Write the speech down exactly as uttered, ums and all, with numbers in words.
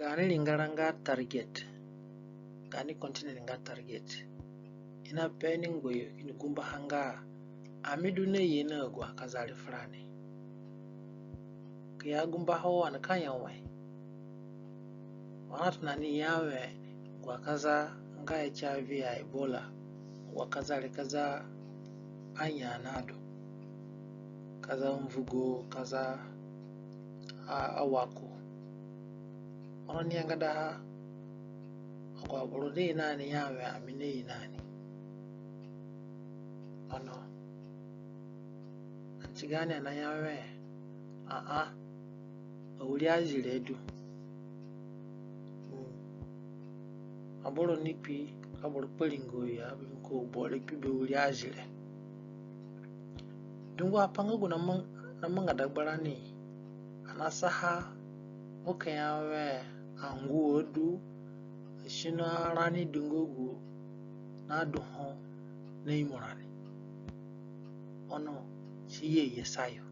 Gaani ringara nga target, gaani continent nga target. I nape ni ngbayo kini gumbaha nga ami du na ye na agu akaza re furani. Ka i agumbaha wa ani ka ya wai? Wa ani atona ni ya we agu akaza nga HIV, Ebola, agu akaza re kaza anya na du, kaza mvugo, kaza a, awako. Ono ni yangadaha agu aboro naye na ni ya we ami naye na ni. Ono anti gaani anaya we, aa, awiri azire du. Aboro ni kpi, ka boro kparingo ya, mbiko boro kpi be wiri azire. Dungu apai nga gu namanga dagba rani, ani asaha, wa ka ya we anguwa du, asino arani du nga gu nadu ho na imo rani. Ono si ye ye sayo.